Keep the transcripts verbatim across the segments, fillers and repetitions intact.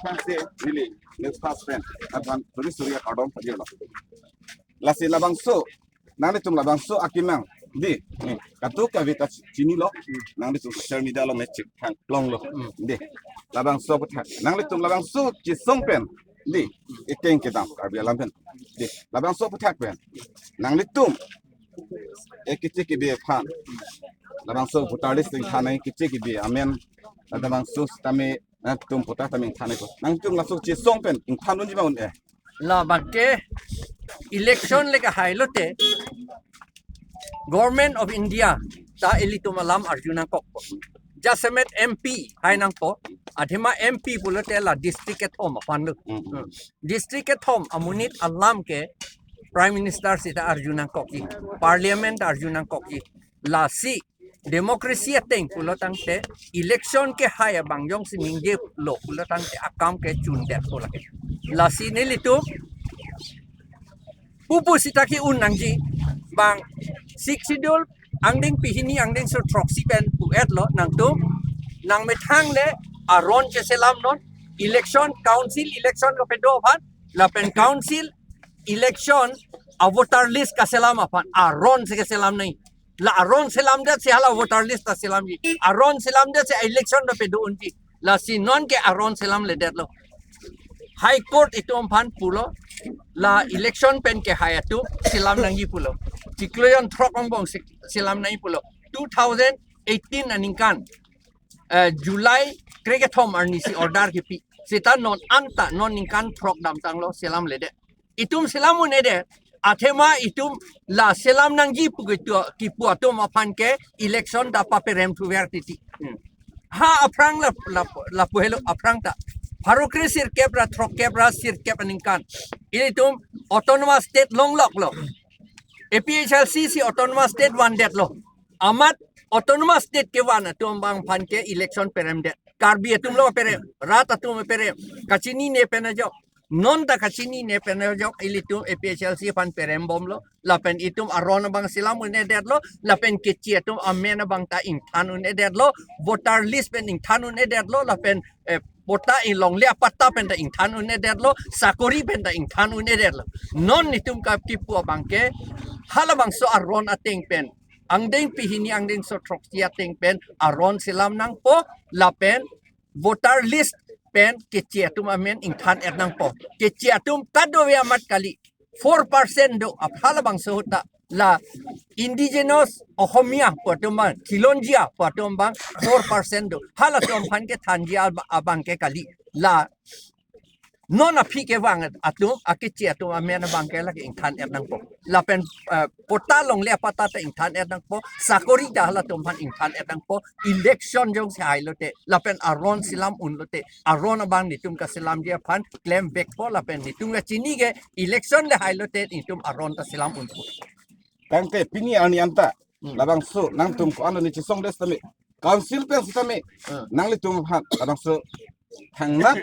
aphan si neli next first pen aphan suri suri akardom pajirlo. Lasi labangso, nanglitum labangso akemang, dei, eh, kadokave ta chinilo, nanglitum social media along me chethang longlo, dei, labangso aputhak, nanglitum labangso chesong pen, dei, ateng kedam Karbi alam pen, dei, labangso aputhak pen, nanglitum, eh, keche kebe aphan, labangso voter list ingthan nangji keche kebe amen, labangso sitame, nangtum patta tame ingthan nangpo. Nangtum laso chesong pen ingthan unji ma un-e? Labang ke election le kahai lote Government of India ta ilitum alam arju nangkokpo. Jasemet M P hai nangpo. Athema M P pulote la district kethom aphan lo. Mm, mm. Hmm. District kethom amonit alam ke Prime Minister sita arju nangkokji, Parliament arju nangkokji. Lasi democracy ateng pulo tangte election kehai abang jongsi ningjelo pulo tangte akam ke chundetpo lake. Lasi nelitum pupu sita ke-un nangji, bang Sixth Schedule angdeng pehini angdengso throksi pen pu-etlo nangtum nangmethang le aron cheselam non, election, council election kapedo aphan lapen council election a voter list kaselam aphan aron si keselam nangji. La aron selamdet si hala voter list ta selamji. Aron selamdet si election ta pedo unji. Lasi non ke aron selamledetlo. High Court itum aphan pulo, la election pen kehai atum selam nangji pulo. Chiklo jonthrok angbong si selam nangji pulo. Two thousand eighteen aningkan, eh, July krekethom arni si order kipi. Sita non anta non ningkan throk damtanglo selamledet. Itum selam un-edet. Athema itum la selam nangji pu ketua kipu atum aphan ke election ta paperem thuver titi. Hmm. Ha aphrang la, la, lapu helo aphrang ta. Pharo kre sirkep ra throkkep ra sirkep aningkan, ilitum autonomous state longloklo. A P H L C si autonomous state vandetlo. Amat autonomous state kevan atum abang aphan ke election peremdet. Karbi atumlo perem, rat atum perem. Kachinine pen ajok. Non ta kachinine pen ajok ilitum A P H L C aphan perembomlo. Lapen itum aron abang selam un-edetlo. Lapen keche atum amen abang ta ingthan un-edetlo. Voter list pen ingthan un-edetlo. Lapen, eh, patta inglongle apatta pen ta ingthan un-edetlo. Sakori pen ta ingthan un-edetlo. Non nelitum kakipu abang ke halabangso aron ateng pen angdeng pehini angdengso throksi ateng pen aron selam nangpo lapen voter list pen keche atum amen ingthan-et nangpo. Keche atum kadokave amat kali. Four percent do, halabangso ahut ta la indigenous Ohomia pu atum abang, Khilonjia pu atum abang four percent do. Halatum aphan kethanji ab-, abang ke kali. La non aphi kevang atum, akeche atum amen abang ke lake ingthan-et nangpo. Lapen, eh, patta longle apatta ta ingthan-et nangpo, sakori ta halatum aphan ingthan-et nangpo, election jongsi hailote, lapen aron selam unlote, aron abang nelitum kaselamji aphan klem vekpo, lapen nelitum kachini ke election le hailote nelitum aron ta selam unpo. Tangte pini arni anta, hmm, labangso nangtum ko-an arni chesongdet sitame, council pen sitame, hmm, nanglitum aphan labangso thangnat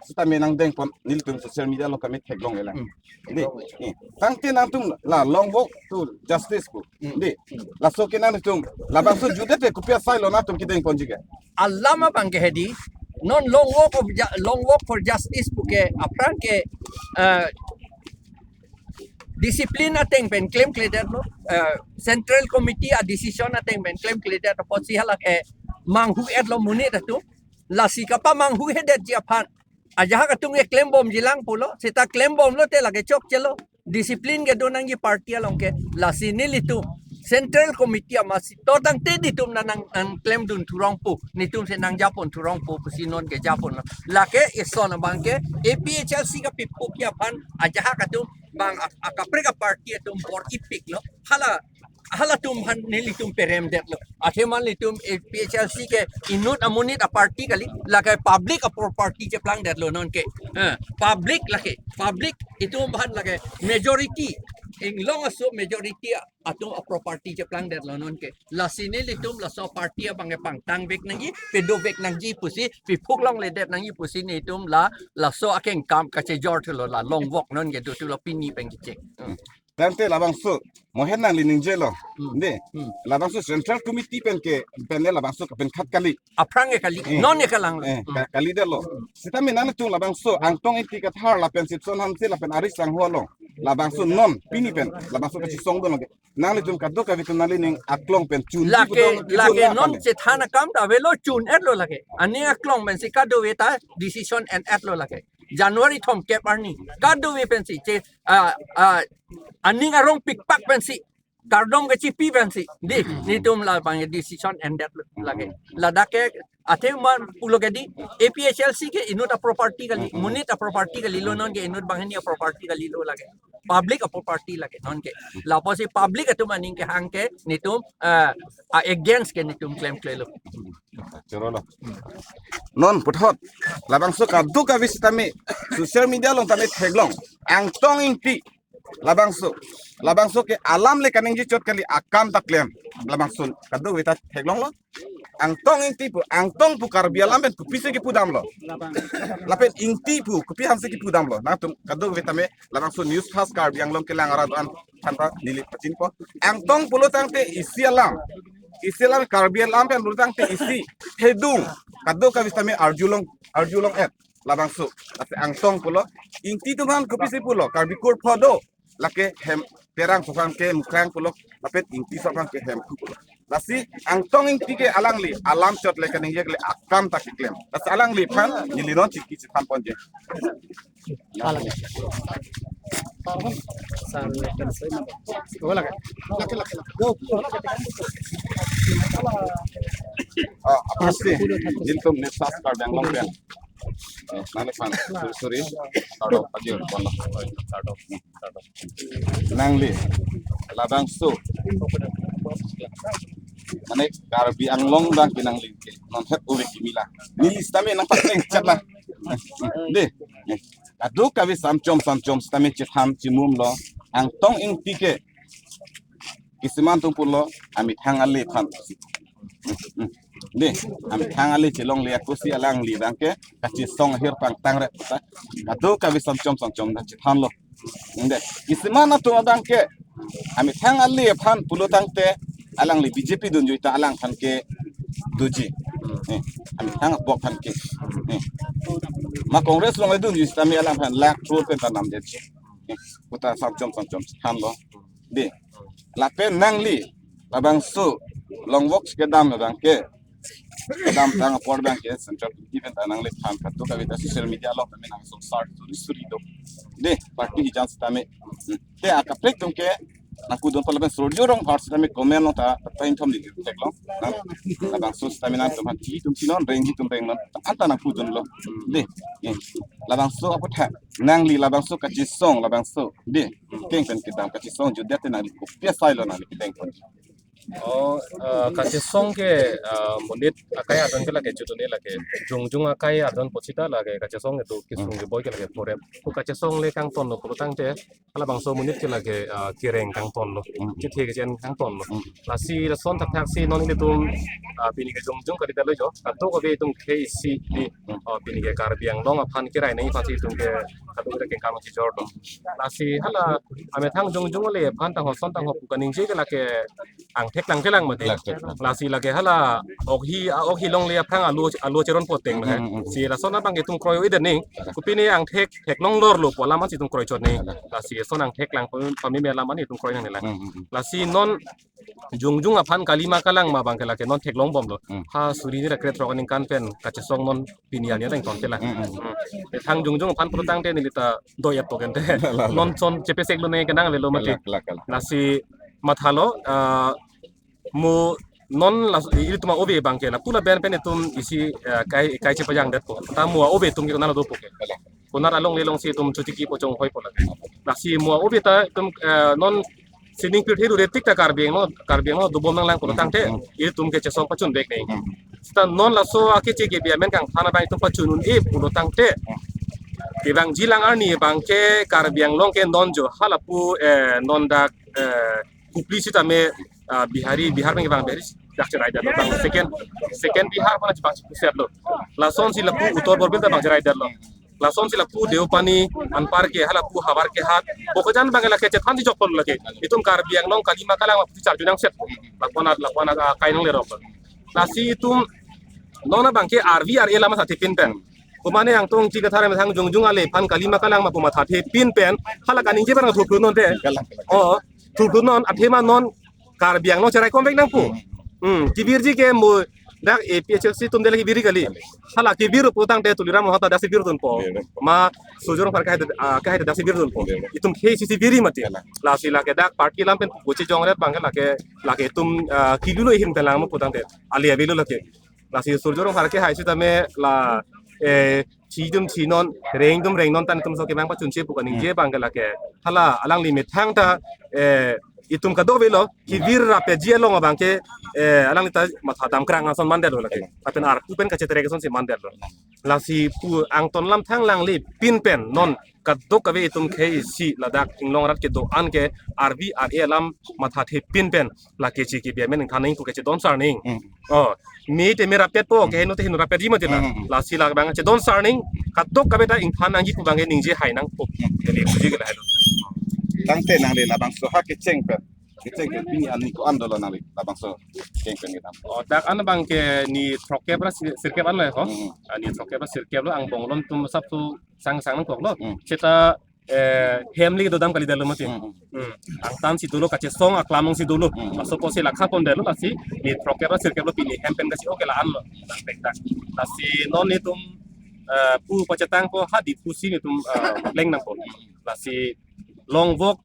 sitame nangdengpon nelitum social media along kami theklonglelang. Hmm. Dei, eh, tangte nangtum la long walk to justice pu. Hmm. Dei, laso ke nangtum labangso jutdet kopi asailo nangtum kedengponji ke? Alam abang ke hedi, non long walk of ju-, long walk for justice pu ke aphrang ke, eh, discipline ateng pen klemkledetlo, eh, Central Committee a decision ateng pen klemkledet apotsi hala ke manghu-etlo monit atum. Lasi kapamanghu-edetji aphan ajahak atum ke klembomjilang pulo, seta klembomlote lake chokchelo. Discipline kedo nangji party along ke. Lasi nelitum Central Committee amatsi to tangte nelitum nang, nang, nangklemdun thurong pu, nelitum si nangjapon thurong pu pusi non ke japonlo. Lake ison abang ke A P H L C kapiphukji aphan ajahak atum bang ak-, akaprek aparty atum bor-ipiklo. Hala, halatum aphan nelitum peremdetlo. Athema nelitum A P H L C ke inut amonit aparty kali, lake public aproperty cheplangdetlo non ke. Eh, public lake, public itum aphan lake majority, inglong aso majority atum aproperty cheplangdetlo non ke. Lasi nelitum laso aparty abang ke pangtangvek nangji, pedovek nangji pusi, piphuklongledet nangji pusi nelitum la, laso akengkam kachejor thulo, la long walk non ke dothulo pini pen kecheng. Hmm. Tangte labangso mohen nangli ningjelo. Hmm. Dei. Hmm. Labangso Central Committee pen ke, pen le labangso kapenkhat kali. Aphrang ke kali, eh, non ke kalang. Eh, ka-, kalidetlo. Sitame nangtum labangso Angtong Ingti Kathar lapen Sipson Hanse lapen Ari Sangho along, labangso non pini pen labangso kachisongdun lake. Nanglitum kadokave atum nanglining aklong pen chun lake, chun lake lake non kali. Chethan akam ta avelo, chun-etlo lake. Aning aklong pensi kadokave ta decision en-etlo lake. January thomkep arni kadokave pensi che, ah, ah, aning arong pikpak pensi, kardom kachipi pensi, dei, netum labang decision en-etlo lake. Ladak ke athema pulo ke dei, A P H L C ke inut aproperty kali, monit aproperty kalilo, non ke inut banghini aproperty kalilo lake. Public aproperty lake non ke. Lapusi public atum aning kehang ke netum, eh, against ke netum klemklelo. Chorolo. Non puthot labangso kadokave sitame social media along tame theklong. Angtong Ingti labangso, labangso ke alam le kaningje chot kali, akam ta klem. Labangso kadokave ta theklonglo. Angtong Ingti pu, Angtong pu Karbi alam pen kopisi kipudamlo. Lapen Ingti pu kopi aphansi kipudamlo. Nangtum kadokave tame labangso News Fast Karbi Anglong kelang arat an aphan ta neli pachinpo. Angtong pulo tangte isi alam. Isi alam, Karbi alam pen pulo tangte isi thedung. Kadokave sitame arjulong, arjulong-et labangso. Lasi Angtong pulo. Ingti atum aphan kopisi pulo, Karbi kur pho do. Lake hem terang aso aphan ke mukrang pulo, lapen Ingti aso aphan ke hemphu pulo. Lasi Angtong Ingti ke alangli alam chot le kaningje le akam ta keklem. Lasi alangliphan neli non chingki chethan ponji. Alak. Sar, sar, sar. Oh, lake. Lake, lake, lake. Ah, apa sih? Netum News Fast Karbi Anglong pen. Eh, nangliphan suri suri. Start off aja, bono. Start off. Start off. Nangli labangso, mane Karbi Anglong abang ke nangli ke non het ove kimi la. Neli sitame nangpateng chat la. Dei. Kadokave samchom samchom sitame chethan chimumlo. Angtong Ingti ke kisiman atum pulo, amethang ale aphan. Dei, amethang ale chelongle akosi alangli abang ke kachesong ahir pangtang re puta. Kadokave samchom samchom ta chethanlo. Dei, kisiman atum abang ke amethang ale aphan pulo tangte alangli B J P dunjui ta alangphan ke doji. Eh, amethang abok aphan ke. Eh. Ma Congress along le dunjui sitame alangphan lakh crore pen ta namdetji. Eh, puta samchom samchom chethanlo. Dei. Lapen nangli labangso Long Walk kedam abang ke, kedamtang apor abang ke Central Committee pen ta nangliphan kadokave ta social media along tame nangso sar suri suri do. Dei, party hijan sitame. Hmm. Te akaprek atum ke nangpudunpo, lapen Surjya Ronghang sitame comment along ta, ta ingthom neli theklong. Nang labangso sitame nangtum aphan chi atum chinon, rengji atum rengnon. Anta nangpudunlo. Dei. Eh. Labangso aphuthak nangli labangso kachesong labangso, dei, keng pen kedam kachesong jutdet te nangli kopi asailo nangli kedeng pon? Oh, eh, kachesong ke, eh, monit akai adon ke lake jutdun-e lake. Jongjung akai adon pusita lake kachesong itu kisung keboi ke lake porep. Ko kachesong le kangtonlo pulo tangte halabangso monit ke lake, eh, kereng kangtonlo. Hmm. Chethe kechen kangtonlo. Hmm. Lasi lason thakthaksi non ilitum, eh, pini ke jongjung kali talo jo. Kadokave atum ke isi dei. Hmm. Oh, pini ke Karbi Anglong aphan kerai nangji aphansi itum ke kadokave ke kam chijor do. Lasi hala amethang jongjung ale aphan tangho son tangho pu kaningje ke lake angthek lang thelang mati. Lang thelang. Lasi lake hala okhi, a okhi longle aphrang alo, alo cheron poteng. Hmm, hmm, hmm. Si lason abang itum kroi-o-edet nangji. Kopine angthek theklong lorlo pu alam si itum kroi chot nangji. Lasi son angthek lang pam-, pameme alam an itum kroi nangne lang. Hmm, hmm, hmm. Lasi non jongjung aphan kalima kalang ma abang ke lake non theklongbomlo. Hmm. Ha suri hini ra krethrok aningkan pen kachesong non pini arni ateng tonte la. Hmm, hmm. Hmm. Amethang jongjung aphan pulo tangte neli ta do-et po kente. La, la. Non son chepeseklo nangji kenang avelo mati. Kala, kala, kala. Lasi mathalo, ah, mo non la ilitum a-ove abang ke lapu laben pen itum isi, eh, kai, kai chepajangdetpo. Ta mo a-ove atum ke konat dopo ke. Kala. Konat alongle alongsi itum chotiki pochong hoipo lake. Lasi mo a-ove ta itum, eh, non sining pirthe dure tik ta Karbi Anglong, Karbi Anglong dobom nanglang pulo tangte, hmm, hmm, itum ke chesong pachun vek nangji. Hmm. Seta non laso akeche kebi amen kangthan abang itum pachun un-e pulo tangte, hmm, kevangji lang arni abang ke Karbi Anglong ke non jo halapu, eh, non dak, eh, Hubli sitame, ah, Bihari, Bihar pen kevang Bihari dak cheraidetlo, bang second, second Bihar pen bang chepusetlo. Lasonsi lapu Uttar Borbil ta bang cheraidetlo. Lasonsi lapu Deopani anparke, hala pu Havarkehat, Bokajan abangke lake chethan si jokpon lake. Itum Karbi Anglong kalima kalang ma pusi charju nangset. Lapu-an, lapu-an, ah, kainong lerok. Lasi itum non abangke R V R A alam mathathepin pen, komane Angtong Ingti Kathar methang jongjong ale aphan kalima kalang ma pu mathathepin pen, hala kaningje pen thurthur non te. Kalang, kalang. Oh, thurthur non, athema non Karbi Anglong cherai komvek nangpo. Hmm. Hmm, kevirji ke mo dak A P H L C atum dele kevir kali. Hala kevir pulotangte Tuliram Ronghang ta daksi virdunpo. Virpo. Ma Surjya Rongphar kahai, ah, kahai daksi virdunpo. Virpo. Itum khei sisi viri mati. Kalang. Lasi lake dak party alam pen puche jongret abangke lake, lake itum, ah, kilulo ihin pen lang mo pulotangte. Ali avelo lake. Lasi Surjya Rongphar ke hai sitame la, eh, chijum chinon, rengdum rengnon ta netum so kemang pachunche pu kaningje abangke lake. Hala alangli methang ta, eh, itum kadokavelo, kevir rapji along abangke, eh, alangli ta matha damkrang ason mandetlo lake. Lapen arpu pen kachetere asonsi mandetlo. Lasi pu angton lamthang langlipin pen non kadokave itum khei isi ladak inglong arat kedo-an ke R V R A alam mathathepin pen lake chiki biamen ingthan nangji pu kachedon sar nangji. Hmm. Oh, me te me rapetpo, keheno te heno rapetji mati la. Hmm, hmm, hmm. Lasi labang chedon sar nangji, kadokave ta ingthan nangji pu abangke ningje hai nangpo. Hmm. Kali puji ke lahelo. Tangte nangli labangso ha kecheng pen, kecheng pen pini arni ko-an dolo nangli labangso kecheng pen kedam? Oh, dak an abangke ni throkkep ra sir-, sirkep anlo ho. Hmm. Ah, ni throkkep ra sirkep lo, angbong along itum asapso sang sang nangkoklo. Hmm. Seta, eh, hem le dodam kali detlo mati. Hmm, hmm. Hmm. Angtan si dolo, kachesong aklam along si dolo. Hmm, hmm. Laso apotsi lakha pondetlo, lasi ni throkkep ra sirkep lo pini hem pen kachesong ke la-anlo. Tangpek tak. Lasi non netum, eh, pu pachetangpo ha Diphu si netum, eh, pleng nangpo. Lasi long walk,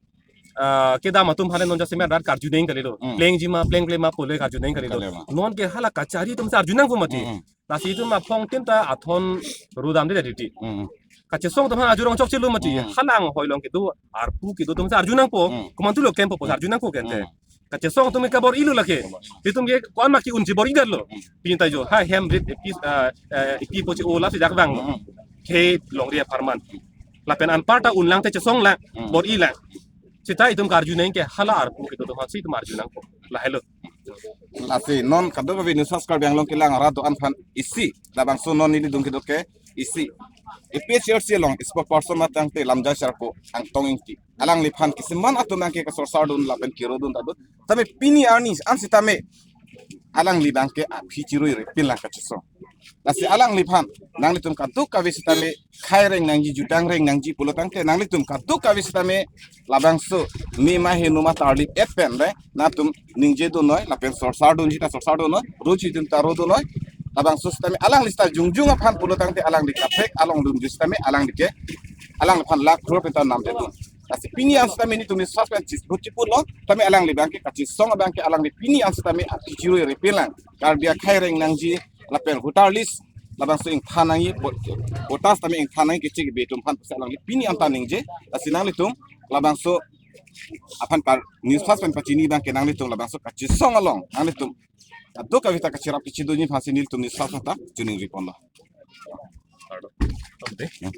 eh, kedam atum aphan non jasemet rat karju nangji kalilo. Hmm. Plengji ma, plengkle ma pule karju nangji kalilo. Kale ma. Non ke hala kachari atum si arju nangpo mati. Hmm, hmm. Lasi itum aphong tin ta athon rudam de duty. Hmm. Kachesong atum aphan arju rong chokchelo mati. Hmm. Hala anghoi along kedo, arpu kedo atum si arju nangpo. Hmm. Komantulo klempo pu si arju nangpo kente. Hmm. Kachesong atum ke bor-ilo lake. Itum ke ko-an ma ke-unji bor-idetlo. Hmm. Pini ta jo ha hem rit epi, eh, eh, epi pochi ola si dak vang. Hmm. Ke longri apharman. Lapen anparta unlang te chesong lang, hmm, bor-i lang. Seta itum karju nangji ke hala arpu kedo atum aphansi itum arju nangpo. Lahelo. Lasi non kadokave News Fast Karbi Anglong kelang arat do-an aphan isi, labangso non neli dung kedo ke isi. A P H L C along spokesperson matangte lamjai sarpo Angtong Ingti. Alangliphan kisiman atum abangke kasorsardun lapen kirodun ta do. Tame pini arni an sitame alangli abangke aphi chirui repin lang kachesong. Lasi alangliphan nanglitum kadokave sitame khai reng nangji, jutang reng nangji pulotangte nanglitum kadokave sitame labangso me ma heno ma tarlip et pen re nangtum ningje dunnoi, lapen sorsardunji ta sorsardunnoi, roji dun ta rodunnoi. Labangso sitame alangli seta jongjong aphan pulotangte alangli kaprek along dunji sitame alangli ke, alangliphan lakh crore pen ta namde dun. Lasi pini an sitame netum ni sas pen chis buchi pulo, tame alangli abangke kachesong abangke alangli pini an sitame aphi chirui repin lang. Karbi akhai reng nangji, lapen voter list labangso ingthan nangji, vot-, voters tame ingthan nangji kechik be atum aphan pusi alangli pini an ta ningje. Lasi nanglitum labangso aphan par News Fast pen pachini abangke nanglitum labangso kachesong along nanglitum kadokave ta kachirap kachidunji aphansi nelitum News Fast ta choningri ponlo. Pardon. Pardon.